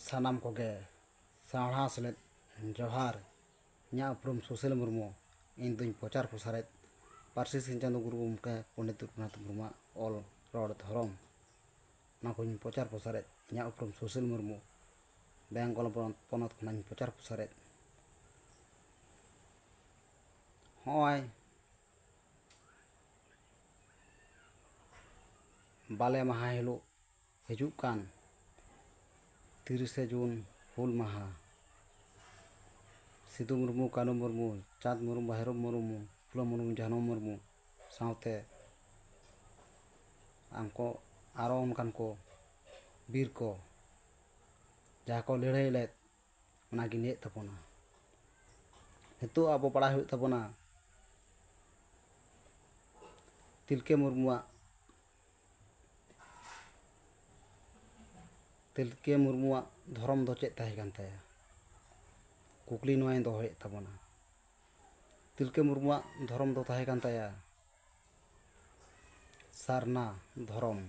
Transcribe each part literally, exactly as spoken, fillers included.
ᱥᱟᱱᱟᱢ ᱠᱚᱜᱮ ᱥᱟᱶᱦᱟ ᱥᱮᱞᱮᱫ ᱡᱚᱦᱟᱨ᱾ ᱤᱧᱟᱹᱜ ᱩᱯᱨᱩᱢ ᱥᱩᱥᱤᱞ ᱢᱩᱨᱢᱩ᱾ ᱤᱧ ᱫᱩᱧ ᱯᱨᱚᱪᱟᱨ ᱯᱨᱚᱥᱟᱨᱮᱫ ᱯᱟᱹᱨᱥᱤ ᱥᱤᱧ ᱪᱟᱸᱫᱳ ᱜᱩᱨᱩ ᱜᱚᱢᱠᱮ ᱯᱚᱱᱰᱤᱛ ᱨᱚᱜᱷᱩᱱᱟᱛᱷ ᱢᱩᱨᱢᱩᱣᱟᱜ ᱚᱞ ᱨᱚᱲ ᱫᱷᱚᱨᱚᱢ᱾ ᱚᱱᱟ ᱠᱚᱧ ᱯᱨᱚᱪᱟᱨ ᱯᱨᱚᱥᱟᱨᱮᱫ᱾ ᱤᱧᱟᱹᱜ ᱩᱯᱨᱩᱢ ᱥᱩᱥᱤᱞ ᱢᱩᱨᱢᱩ, ᱵᱮᱝᱜᱚᱞ ᱯᱚᱱᱚᱛ ᱠᱷᱚᱱᱟᱜ ᱤᱧ ᱯᱨᱚᱪᱟᱨ ᱯᱨᱚᱥᱟᱨᱮᱫ᱾ ᱦᱚᱸᱜᱼᱚᱭ ᱵᱟᱞᱮ ᱢᱟᱦᱟ ᱦᱤᱞᱳᱜ ᱦᱤᱡᱩᱜ ᱠᱟᱱ ᱛᱤᱨᱤᱥᱮ ᱡᱩᱱ ᱦᱩᱞ ᱢᱟᱦᱟ, ᱥᱤᱫᱩ ᱢᱩᱨᱢᱩ, ᱠᱟᱹᱱᱩ ᱢᱩᱨᱢᱩ, ᱪᱟᱸᱫᱽ ᱢᱩᱨᱢᱩ, ᱵᱷᱟᱭᱨᱚᱵ ᱢᱩᱨᱢᱩ, ᱯᱷᱩᱞᱳ ᱢᱩᱨᱢᱩ, ᱡᱷᱟᱱᱚ ᱢᱩᱨᱢᱩ ᱥᱟᱶᱛᱮ ᱩᱱᱠᱩ ᱟᱨᱚ ᱚᱱᱠᱟᱱ ᱠᱚ ᱵᱤᱨ ᱠᱚ ᱡᱟᱦᱟᱸ ᱠᱚ ᱞᱟᱹᱲᱦᱟᱹᱭ ᱞᱮᱫ, ᱚᱱᱟᱜᱮ ᱞᱟᱹᱭᱮᱫ ᱛᱟᱵᱚᱱᱟ᱾ ᱱᱤᱛᱚᱜ ᱟᱵᱚ ᱵᱟᱲᱟᱭ ᱦᱩᱭᱩᱜ ᱛᱟᱵᱚᱱᱟ ᱛᱤᱞᱠᱟᱹ ᱢᱩᱨᱢᱩᱣᱟᱜ ᱛᱤᱞᱠᱟᱹ ᱢᱩᱨᱢᱩᱣᱟᱜ ᱫᱷᱚᱨᱚᱢ ᱫᱚ ᱪᱮᱫ ᱛᱟᱦᱮᱸ ᱠᱟᱱ ᱛᱟᱭᱟ? ᱠᱩᱠᱞᱤ ᱱᱚᱣᱟᱧ ᱫᱚᱦᱚᱭᱮᱫ ᱛᱟᱵᱚᱱᱟ᱾ ᱛᱤᱞᱠᱟᱹ ᱢᱩᱨᱢᱩᱣᱟᱜ ᱫᱷᱚᱨᱚᱢ ᱫᱚ ᱛᱟᱦᱮᱸ ᱠᱟᱱ ᱛᱟᱭᱟ ᱥᱟᱨᱱᱟ ᱫᱷᱚᱨᱚᱢ᱾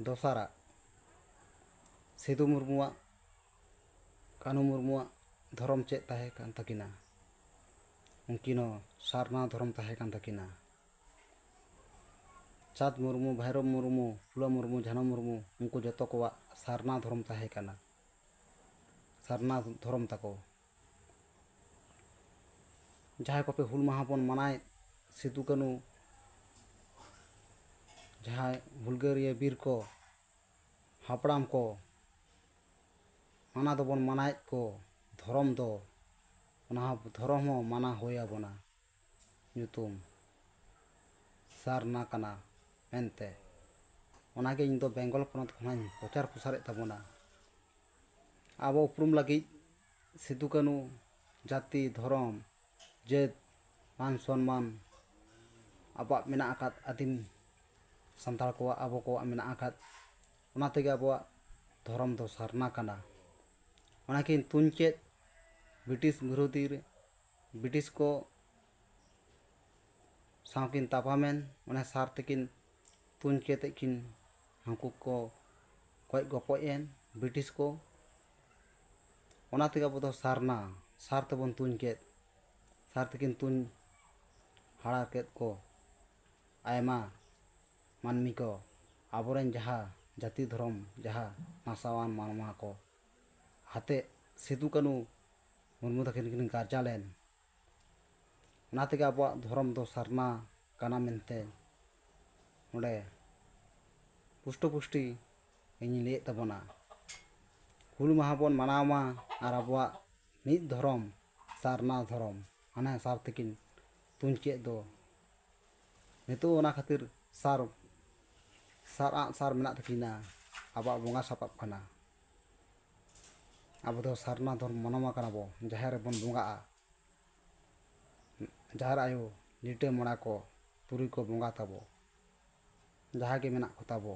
ᱫᱚᱥᱟᱨᱟᱜ, ᱥᱤᱫᱩ ᱢᱩᱨᱢᱩᱣᱟᱜ, ᱠᱟᱹᱱᱩ ᱢᱩᱨᱢᱩᱣᱟᱜ ᱫᱷᱚᱨᱚᱢ ᱪᱮᱫ ᱛᱟᱦᱮᱸ ᱠᱟᱱ ᱛᱟᱹᱠᱤᱱᱟ? ᱩᱱᱠᱤᱱ ᱦᱚᱸ ᱥᱟᱨᱱᱟ ᱫᱷᱚᱨᱚᱢ ᱛᱟᱦᱮᱸ ᱠᱟᱱ ᱛᱟᱹᱠᱤᱱᱟ᱾ ᱪᱟᱸᱫᱽ ᱢᱩᱨᱢᱩ, ᱵᱷᱟᱭᱨᱚᱵ ᱢᱩᱨᱢᱩ, ᱯᱷᱩᱞᱳ ᱢᱩᱨᱢᱩ, ᱡᱷᱟᱱᱚ ᱢᱩᱨᱢᱩ, ᱩᱱᱠᱩ ᱡᱚᱛᱚ ᱠᱚᱣᱟᱜ ᱥᱟᱨᱱᱟ ᱫᱷᱚᱨᱚᱢ ᱛᱟᱦᱮᱸ ᱠᱟᱱᱟ, ᱥᱟᱨᱱᱟ ᱫᱷᱚᱨᱚᱢ ᱛᱟᱠᱚ᱾ ᱡᱟᱦᱟᱸᱭ ᱠᱚᱯᱮ ᱦᱩᱞ ᱢᱟᱦᱟ ᱵᱚᱱ ᱢᱟᱱᱟᱣᱮᱫ, ᱥᱤᱫᱩ ᱠᱟᱹᱱᱩ, ᱡᱟᱦᱟᱸᱭ ᱦᱩᱞᱜᱟᱹᱨᱤᱭᱟᱹ ᱵᱤᱨ ᱠᱚ, ᱦᱟᱯᱲᱟᱢ ᱠᱚ, ᱢᱟᱱᱟᱣ ᱫᱚᱵᱚᱱ ᱢᱟᱱᱟᱣᱮᱫ ᱠᱚ, ᱫᱷᱚᱨᱚᱢ ᱫᱚ, ᱚᱱᱟ ᱦᱚᱸ ᱫᱷᱚᱨᱚᱢ ᱦᱚᱸ ᱢᱟᱱᱟᱣ ᱦᱩᱭ ᱟᱵᱚᱱᱟ᱾ ᱧᱩᱛᱩᱢ ᱥᱟᱨᱱᱟ ᱠᱟᱱᱟ ᱢᱮᱱᱛᱮ᱾ ᱚᱱᱟᱜᱮ ᱤᱧ ᱫᱚ ᱵᱮᱝᱜᱚᱞ ᱯᱚᱱᱚᱛ ᱠᱷᱚᱱᱟᱜ ᱤᱧ ᱯᱨᱚᱪᱟᱨ ᱯᱨᱚᱥᱟᱨᱮᱫ ᱛᱟᱵᱚᱱᱟ᱾ ᱟᱵᱚ ᱩᱯᱨᱩᱢ ᱞᱟᱹᱜᱤᱫ ᱥᱤᱫᱩ ᱠᱟᱹᱱᱩ, ᱡᱟᱹᱛᱤ, ᱫᱷᱚᱨᱚᱢ, ᱡᱟᱹᱛ, ᱢᱟᱱ ᱥᱚᱱᱢᱟᱱ ᱟᱵᱚᱣᱟᱜ ᱢᱮᱱᱟᱜ ᱟᱠᱟᱫ, ᱟᱹᱫᱤᱢ ᱥᱟᱱᱛᱟᱲ ᱠᱚᱣᱟᱜ, ᱟᱵᱚ ᱠᱚᱣᱟᱜ ᱢᱮᱱᱟᱜ ᱟᱠᱟᱫ, ᱚᱱᱟ ᱛᱮᱜᱮ ᱟᱵᱚᱣᱟᱜ ᱫᱷᱚᱨᱚᱢ ᱫᱚ ᱥᱟᱨᱱᱟ ᱠᱟᱱᱟ᱾ ᱚᱱᱟᱠᱤᱱ ᱛᱩᱧ ᱠᱮᱫ ᱵᱨᱤᱴᱤᱥ ᱵᱤᱨᱳᱫᱷᱤ ᱨᱮ, ᱵᱨᱤᱴᱤᱥ ᱠᱚ ᱥᱟᱶ ᱠᱤᱱ ᱛᱟᱯᱟᱢᱮᱱ, ᱚᱱᱟ ᱥᱟᱨ ᱛᱮᱠᱤᱱ ᱛᱩᱧ ᱠᱟᱛᱮᱫ ᱠᱤᱱ ᱦᱟᱹᱱᱠᱩ ᱠᱚ ᱜᱚᱡ ᱜᱚᱯᱚᱡ ᱮᱱ᱾ ᱵᱨᱤᱴᱤᱥ ᱠᱚ᱾ ᱚᱱᱟ ᱛᱮᱜᱮ ᱟᱵᱚ ᱫᱚ ᱥᱟᱨᱱᱟ, ᱥᱟᱨ ᱛᱮᱵᱚᱱ ᱛᱩᱧ ᱠᱮᱫ, ᱥᱟᱨ ᱛᱮᱠᱤᱱ ᱛᱩᱧ ᱦᱟᱨᱟ ᱠᱮᱫ ᱠᱚ ᱟᱭᱢᱟ ᱢᱟᱹᱱᱢᱤ ᱠᱚ, ᱟᱵᱚᱨᱮᱱ ᱡᱟᱦᱟᱸ ᱡᱟᱹᱛᱤ ᱫᱷᱚᱨᱚᱢ, ᱡᱟᱦᱟᱸ ᱱᱟᱥᱟᱣᱟᱱ ᱢᱟᱱᱣᱟ ᱠᱚ ᱦᱟᱛᱮ ᱥᱤᱫᱩ ᱠᱟᱹᱱᱩ ᱢᱩᱨᱢᱩ ᱛᱟᱹᱠᱤᱱ ᱠᱤᱱ ᱜᱟᱨᱡᱟ ᱞᱮᱱ᱾ ᱚᱱᱟ ᱛᱮᱜᱮ ᱟᱵᱚᱣᱟᱜ ᱫᱷᱚᱨᱚᱢ ᱫᱚ ᱥᱟᱨᱱᱟ ᱠᱟᱱᱟ ᱢᱮᱱᱛᱮ ᱱᱚᱰᱮ ᱯᱩᱥᱴᱟᱹ ᱯᱩᱥᱴᱤ ᱤᱧᱤᱧ ᱞᱟᱹᱭᱮᱫ ᱛᱟᱵᱚᱱᱟ᱾ ᱦᱩᱞ ᱢᱟᱦᱟ ᱵᱚᱱ ᱢᱟᱱᱟᱣ ᱢᱟ ᱟᱨ ᱟᱵᱚᱣᱟᱜ ᱢᱤᱫ ᱫᱷᱚᱨᱚᱢ, ᱥᱟᱨᱱᱟ ᱫᱷᱚᱨᱚᱢ, ᱦᱟᱱᱮ ᱥᱟᱨ ᱛᱮᱠᱤᱱ ᱛᱩᱧ ᱠᱮᱫ ᱫᱚ, ᱱᱤᱛᱚᱜ ᱚᱱᱟ ᱠᱷᱟᱹᱛᱤᱨ ᱥᱟᱨ, ᱥᱟᱨ ᱟᱜ ᱥᱟᱨ ᱢᱮᱱᱟᱜ ᱛᱟᱹᱠᱤᱱᱟ, ᱟᱵᱚᱣᱟᱜ ᱵᱚᱸᱜᱟ ᱥᱟᱯᱟᱵ ᱠᱟᱱᱟ᱾ ᱟᱵᱚ ᱫᱚ ᱥᱟᱨᱱᱟ ᱫᱷᱚᱨᱚᱢ ᱢᱟᱱᱟᱣ ᱠᱟᱱᱟ ᱵᱚ, ᱡᱟᱦᱮᱨ ᱨᱮᱵᱚᱱ ᱵᱚᱸᱜᱟᱜᱼᱟ, ᱡᱟᱦᱮᱨ ᱟᱭᱳ, ᱞᱤᱴᱟᱹ ᱢᱚᱲᱟ ᱠᱚ, ᱛᱩᱨᱩᱭ ᱠᱚ ᱵᱚᱸᱜᱟ ᱛᱟᱵᱚ, ᱡᱟᱦᱟᱸ ᱜᱮ ᱢᱮᱱᱟᱜ ᱠᱚ ᱛᱟᱵᱚ,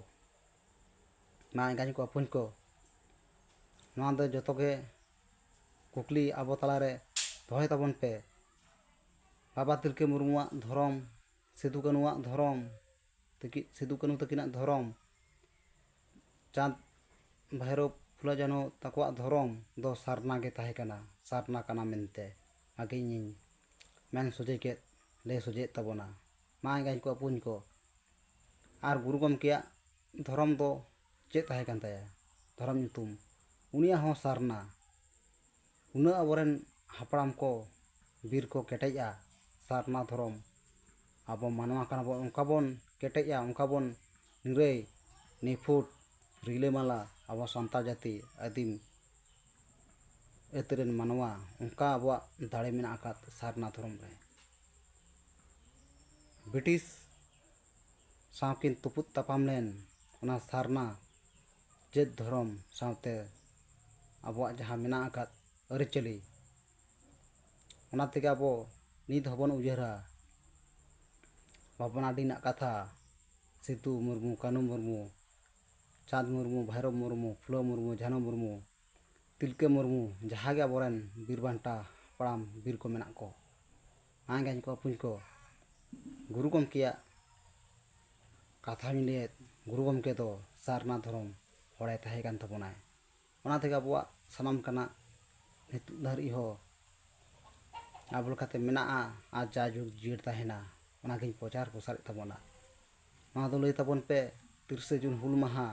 ᱢᱟ ᱮᱸᱜᱟᱧ ᱠᱚ ᱟᱹᱯᱩᱧ ᱠᱚ, ᱱᱚᱣᱟ ᱫᱚ ᱡᱚᱛᱚ ᱜᱮ ᱠᱩᱠᱞᱤ ᱟᱵᱚ ᱛᱟᱞᱟᱨᱮ ᱫᱚᱦᱚᱭ ᱛᱟᱵᱚᱱ ᱯᱮ᱾ ᱵᱟᱵᱟ ᱛᱤᱞᱠᱟᱹ ᱢᱩᱨᱢᱩᱣᱟᱜ ᱫᱷᱚᱨᱚᱢ, ᱥᱤᱫᱩ ᱠᱟᱹᱱᱩᱣᱟᱜ ᱫᱷᱚᱨᱚᱢ, ᱛᱤᱠᱤ-, ᱥᱤᱫᱩ ᱠᱟᱹᱱᱩ ᱛᱟᱹᱠᱤᱱᱟᱜ ᱫᱷᱚᱨᱚᱢ, ᱪᱟᱸᱫᱽ ᱵᱷᱟᱭᱨᱳ ᱯᱷᱩᱞᱳ ᱡᱷᱟᱱᱳ ᱛᱟᱠᱚᱣᱟᱜ ᱫᱷᱚᱨᱚᱢ ᱫᱚ ᱥᱟᱨᱱᱟ ᱜᱮ ᱛᱟᱦᱮᱸ ᱠᱟᱱᱟ, ᱥᱟᱨᱱᱟ ᱠᱟᱱᱟ ᱢᱮᱱᱛᱮ ᱟᱜᱮ ᱤᱧᱤᱧ ᱢᱮᱱ ᱥᱚᱡᱷᱮ ᱠᱮᱫ, ᱞᱟᱹᱭ ᱥᱚᱡᱷᱮᱭᱮᱫ ᱛᱟᱵᱚᱱᱟ᱾ ᱢᱟ ᱮᱸᱜᱟᱧ ᱠᱚ ᱟᱹᱯᱩᱧ ᱠᱚ, ᱟᱨ ᱜᱩᱨᱩ ᱜᱚᱢᱠᱮᱭᱟᱜ ᱫᱷᱚᱨᱚᱢ ᱫᱚ ᱪᱮᱫ ᱛᱟᱦᱮᱸ ᱠᱟᱱ ᱛᱟᱭᱟ? ᱫᱷᱚᱨᱚᱢ ᱧᱩᱛᱩᱢ ᱩᱱᱤᱭᱟᱜ ᱦᱚᱸ ᱥᱟᱨᱱᱟ᱾ ᱩᱱᱟᱹᱜ ᱟᱵᱚᱨᱮᱱ ᱦᱟᱯᱲᱟᱢ ᱠᱚ, ᱵᱤᱨ ᱠᱚ ᱠᱮᱴᱮᱡᱼᱟ, ᱥᱟᱨᱱᱟ ᱫᱷᱚᱨᱚᱢ ᱟᱵᱚ ᱢᱟᱱᱣᱟ ᱠᱟᱱᱟ ᱵᱚᱱ, ᱚᱱᱠᱟ ᱵᱚᱱ ᱠᱮᱴᱮᱡᱼᱟ, ᱚᱱᱠᱟ ᱵᱚᱱ ᱱᱤᱨᱟᱹᱭ ᱱᱤᱯᱷᱩᱴ ᱨᱤᱞᱟᱹᱢᱟᱞᱟ ᱟᱵᱚ ᱥᱟᱱᱛᱟᱲ ᱡᱟᱹᱛᱤ ᱟᱹᱫᱤᱢ ᱟᱹᱛ ᱨᱮᱱ ᱢᱟᱱᱣᱟ, ᱚᱱᱠᱟ ᱟᱵᱚᱣᱟᱜ ᱫᱟᱲᱮ ᱢᱮᱱᱟᱜ ᱟᱠᱟᱫ ᱥᱟᱨᱱᱟ ᱫᱷᱚᱨᱚᱢ ᱨᱮ᱾ ᱵᱨᱤᱴᱤᱥ ᱥᱟᱶ ᱠᱤᱱ ᱛᱩᱯᱩᱫ ᱛᱟᱯᱟᱢ ᱞᱮᱱ, ᱚᱱᱟ ᱥᱟᱨᱱᱟ ᱡᱟᱹᱛ ᱫᱷᱚᱨᱚᱢ ᱥᱟᱶᱛᱮ ᱟᱵᱚᱣᱟᱜ ᱡᱟᱦᱟᱸ ᱢᱮᱱᱟᱜ ᱟᱠᱟᱫ ᱟᱹᱨᱤᱪᱟᱹᱞᱤ, ᱚᱱᱟ ᱛᱮᱜᱮ ᱟᱵᱚ ᱱᱤᱛ ᱦᱚᱸᱵᱚᱱ ᱩᱭᱦᱟᱹᱨᱟ᱾ ᱵᱷᱚᱵᱚᱱᱟᱰᱤ ᱨᱮᱱᱟᱜ ᱠᱟᱛᱷᱟ, ᱥᱤᱫᱩ ᱢᱩᱨᱢᱩ, ᱠᱟᱹᱱᱩ ᱢᱩᱨᱢᱩ, ᱪᱟᱸᱫᱽ ᱢᱩᱨᱢᱩ, ᱵᱷᱟᱭᱨᱳ ᱢᱩᱨᱢᱩ, ᱯᱷᱩᱞᱳ ᱢᱩᱨᱢᱩ, ᱡᱷᱟᱱᱳ ᱢᱩᱨᱢᱩ, ᱛᱤᱞᱠᱟᱹ ᱢᱩᱨᱢᱩ, ᱡᱟᱦᱟᱸ ᱜᱮ ᱟᱵᱚᱨᱮᱱ ᱵᱤᱨ ᱵᱟᱱᱴᱟ ᱦᱟᱯᱲᱟᱢ ᱵᱤᱨ ᱠᱚ ᱢᱮᱱᱟᱜ ᱠᱚ, ᱟᱸᱜᱟᱧ ᱠᱚ ᱟᱹᱯᱩᱧ ᱠᱚ, ᱜᱩᱨᱩ ᱜᱚᱢᱠᱮᱭᱟᱜ ᱠᱟᱛᱷᱟᱧ ᱞᱟᱹᱭᱮᱫ, ᱜᱩᱨᱩ ᱜᱚᱢᱠᱮ ᱫᱚ ᱥᱟᱨᱱᱟ ᱫᱷᱚᱨᱚᱢ ᱦᱚᱲᱮ ᱛᱟᱦᱮᱸ ᱠᱟᱱ ᱛᱟᱵᱚᱱᱟᱭ᱾ ᱚᱱᱟ ᱛᱮᱜᱮ ᱟᱵᱚᱣᱟᱜ ᱥᱟᱱᱟᱢ ᱠᱟᱱᱟ ᱱᱤᱛᱚᱜ ᱫᱷᱟᱹᱨᱤᱡ ᱦᱚᱸ ᱟᱵᱚ ᱞᱮᱠᱟᱛᱮ ᱢᱮᱱᱟᱜᱼᱟ ᱟᱨ ᱡᱟᱭᱡᱩᱜᱽ ᱡᱤᱭᱟᱹᱲ ᱛᱟᱦᱮᱱᱟ᱾ ᱚᱱᱟᱜᱤᱧ ᱯᱨᱚᱪᱟᱨ ᱯᱨᱚᱥᱟᱨᱮᱫ ᱛᱟᱵᱚᱱᱟ᱾ ᱱᱚᱣᱟ ᱫᱚ ᱞᱟᱹᱭ ᱛᱟᱵᱚᱱ ᱯᱮ, ᱛᱤᱨᱤᱥᱮ ᱡᱩᱱ ᱦᱩᱞ ᱢᱟᱦᱟ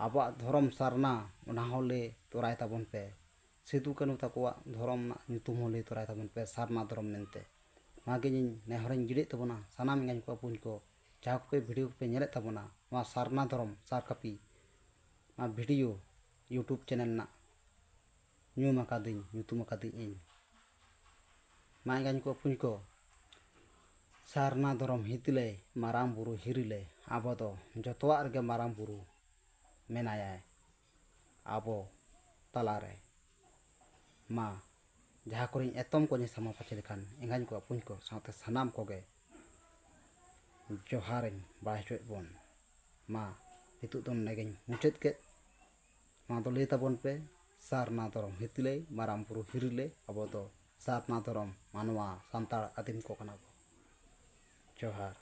ᱟᱵᱚᱣᱟᱜ ᱫᱷᱚᱨᱚᱢ ᱥᱟᱨᱱᱟ, ᱚᱱᱟ ᱦᱚᱸ ᱞᱟᱹᱭ ᱛᱚᱨᱟᱭ ᱛᱟᱵᱚᱱ ᱯᱮ᱾ ᱥᱤᱫᱩ ᱠᱟᱹᱱᱩ ᱛᱟᱠᱚᱣᱟᱜ ᱫᱷᱚᱨᱚᱢ ᱨᱮᱱᱟᱜ ᱧᱩᱛᱩᱢ ᱦᱚᱸ ᱞᱟᱹᱭ ᱛᱚᱨᱟᱭ ᱛᱟᱵᱚᱱ ᱯᱮ, ᱥᱟᱨᱱᱟ ᱫᱷᱚᱨᱚᱢ ᱢᱮᱱᱛᱮ᱾ ᱱᱚᱣᱟ ᱜᱮ ᱤᱧ ᱱᱮᱦᱚᱨᱤᱧ ᱜᱤᱰᱤᱭᱮᱫ ᱛᱟᱵᱚᱱᱟ ᱥᱟᱱᱟᱢ ᱮᱸᱜᱟᱧ ᱠᱚ ᱟᱹᱯᱩᱧ ᱠᱚ, ᱡᱟᱦᱟᱸ ᱠᱚᱯᱮ ᱵᱷᱤᱰᱤᱭᱳ ᱠᱚᱯᱮ ᱧᱮᱞᱮᱫ ᱛᱟᱵᱚᱱᱟ, ᱱᱚᱣᱟ ᱥᱟᱨᱱᱟ ᱫᱷᱚᱨᱚᱢ ᱥᱟᱨ ᱠᱟᱹᱯᱤ ᱱᱚᱣᱟ ᱵᱷᱤᱰᱤᱭᱳ YouTube ᱪᱮᱱᱮᱞ ᱨᱮᱱᱟᱜ ᱧᱩᱢ ᱟᱠᱟᱫᱤᱧ, ᱧᱩᱛᱩᱢ ᱟᱠᱟᱫᱤᱧ ᱤᱧ᱾ ᱢᱟ ᱮᱸᱜᱟᱧ ᱠᱚ ᱟᱹᱯᱩᱧ ᱠᱚ, ᱥᱟᱨᱱᱟ ᱫᱷᱚᱨᱚᱢ ᱦᱤᱛᱤᱞᱟᱹᱭ, ᱢᱟᱨᱟᱝ ᱵᱩᱨᱩ ᱦᱤᱨᱤᱞᱟᱹᱭ, ᱟᱵᱚ ᱫᱚ ᱡᱚᱛᱚᱣᱟᱜ ᱨᱮᱜᱮ ᱢᱟᱨᱟᱝ ᱵᱩᱨᱩ ᱢᱮᱱᱟᱭᱟᱭ ᱟᱵᱚ ᱛᱟᱞᱟᱨᱮ᱾ ᱢᱟ ᱡᱟᱦᱟᱸ ᱠᱚᱨᱮᱧ ᱮᱛᱚᱢ ᱠᱚᱧ ᱥᱟᱢᱟ ᱯᱟᱪᱮ ᱞᱮᱠᱷᱟᱱ ᱮᱸᱜᱟᱧ ᱠᱚ ᱟᱹᱯᱩᱧ ᱠᱚ ᱥᱟᱶᱛᱮ ᱥᱟᱱᱟᱢ ᱠᱚᱜᱮ ᱡᱚᱦᱟᱨᱤᱧ ᱵᱟᱲᱟᱭ ᱦᱚᱪᱚᱭᱮᱫ ᱵᱚᱱ᱾ ᱢᱟ ᱱᱤᱛᱚᱜ ᱫᱚ ᱱᱚᱰᱮᱜᱤᱧ ᱢᱩᱪᱟᱹᱫ ᱠᱮᱫ᱾ ᱱᱚᱣᱟ ᱫᱚ ᱞᱟᱹᱭ ᱛᱟᱵᱚᱱ ᱯᱮ, ᱥᱟᱨᱱᱟ ᱫᱷᱚᱨᱚᱢ ᱦᱤᱛᱤᱞᱟᱹᱭ, ᱢᱟᱨᱟᱝ ᱵᱩᱨᱩ ᱦᱤᱨᱤᱞᱟᱹᱭ, ᱟᱵᱚ ᱫᱚ ᱥᱟᱨᱱᱟ ᱫᱷᱚᱨᱚᱢ ᱢᱟᱱᱣᱟ ᱥᱟᱱᱛᱟᱲ ᱟᱹᱫᱤᱢ ᱠᱚ ᱠᱟᱱᱟ ᱵᱚ᱾ ᱡᱚᱦᱟᱨ᱾